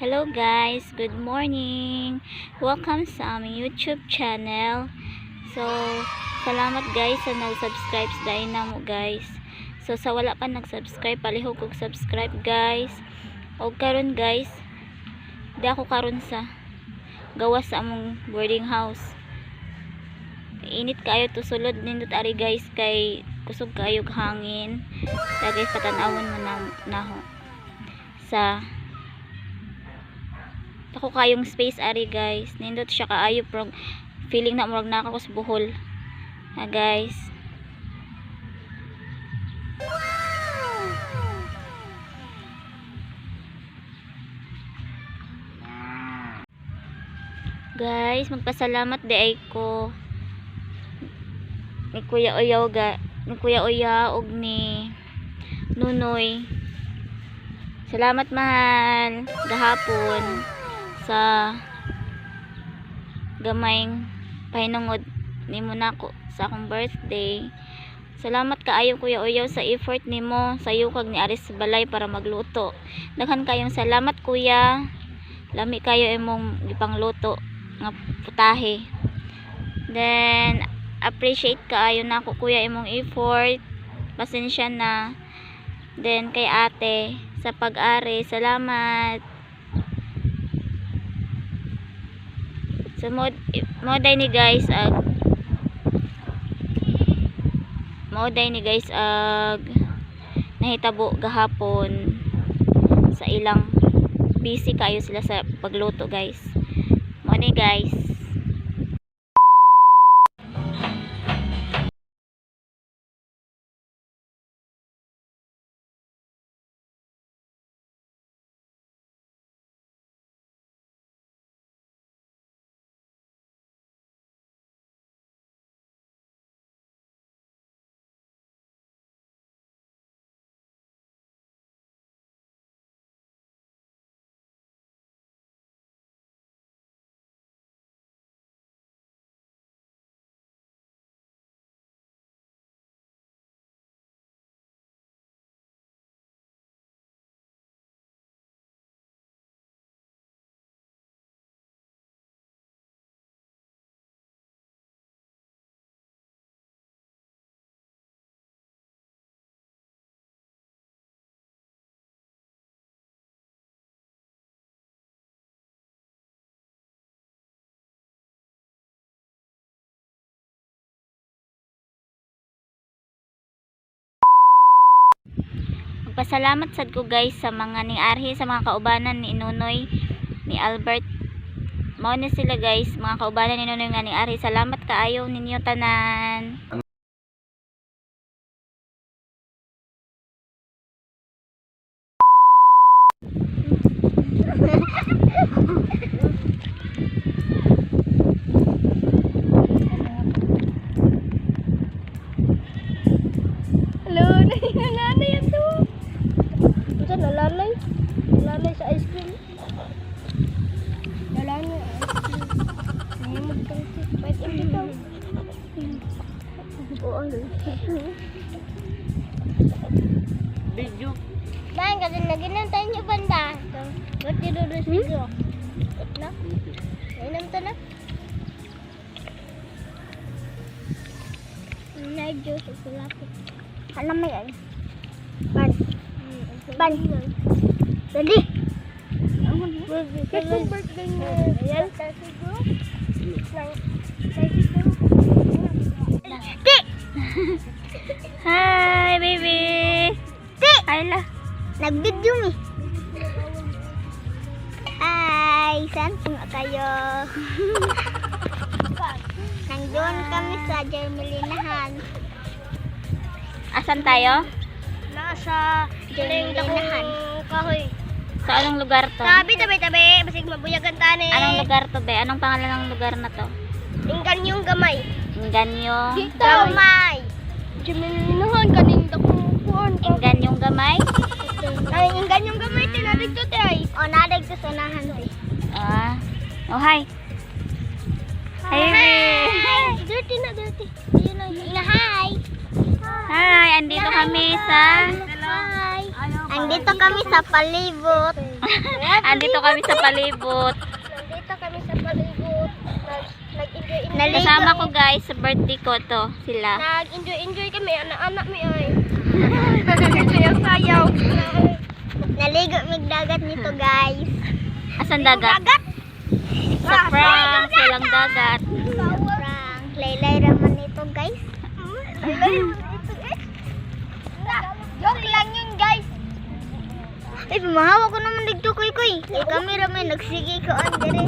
Hello guys, good morning. Welcome sa aming YouTube channel. So, salamat guys sa nag-subscribe sa namo, guys. So, sa wala pa nag-subscribe, palihog og subscribe, guys. Og karon guys, di ako karon sa gawas sa among boarding house. Init kaayo to sulod, nindot ari guys kay kusog kaayo og hangin. Kaya guys, patanawon mo na naho sa ako kayong space ari guys. Nindot siya kaayo pero feeling na murag na ako sa Bohol. Ha guys. Guys, magpasalamat di ay ko ni Kuya Oyaw ga, ni Kuya Oya og ni Nunoy. Salamat mahal gahapon sa gamayng pahinungod nimo nako sa akong birthday. Salamat kaayo, Kuya Oyaw, sa effort nimo sa kag ni aris sa balay para magluto. Daghan kayong salamat, kuya. Lami kayo imong gipangluto nga putahe. Then appreciate kaayo nako, kuya, imong effort. Pasensya na. Then kay ate sa pag-ari, salamat. So mo day ni guys ag mo day ni guys ag nahitabo gahapon sa ilang busy kayo sila sa pagluto, guys. Mo ni guys. Magpasalamat sad ko guys sa mga ni Arhi, sa mga kaubanan ni Nunoy, ni Albert. Mao ni sila guys, mga kaubanan ni Nunoy nga ni Arhi. Salamat kaayo ninyo tanan. Hello, nanay ito. Ito, nalalay. Nalalay sa ice cream. Nalalay sa ice cream. Ay, magkangkit. Pwede ito. Oo. Video. Dahil kasi naginantay niyo banda. Ba't dinurus niyo? Ba't na? Nainom to na? May juice at kulapit. Alam mo yan? Ban. Ban. Ready? Birthday niya. Ayan. Ti! Hi, baby. Ti! Hi la. Nag-video mi. Hi! Saan po nga kayo? Nandun kami sa Jermelinahan. Asan tayo? Nasa Jermelinahan. Kahoy. Sa anong lugar to? Tabi, tabi, tabi. Basig mabuyagan tani. Anong lugar to, be? Anong pangalan ng lugar na to? Inggan yung gamay. Inganyong Gamay. Jermelinahan, kaning dakuan. Inganyong gamay? Ay, inggan yung gamay. Tinarig to, tay. O, narig to sa unahan, tay. Ah. Oh, hi. Hi, baby. Dirty na, dirty. Ayun na, ina, hi. Hi, andito kami sa Hi. Andito kami sa palibot. Andito kami sa palibot. Nandito kami sa palibot. Nag-enjoy enjoy. Kasama ko, guys, sa birthday ko to sila. Nag-enjoy enjoy kami. Anak-anak mi ay. Sayaw-sayaw. Naligo mig dagat nito, guys. Asan dagat? Sa prank, walang dagat. Prank. Laylay raman nito, guys. Laylay raman nito, guys. Joke lang yun, guys. Ay, mahawa ko naman dito, kuy kuy. Kay camera may nagsige ko ang dire.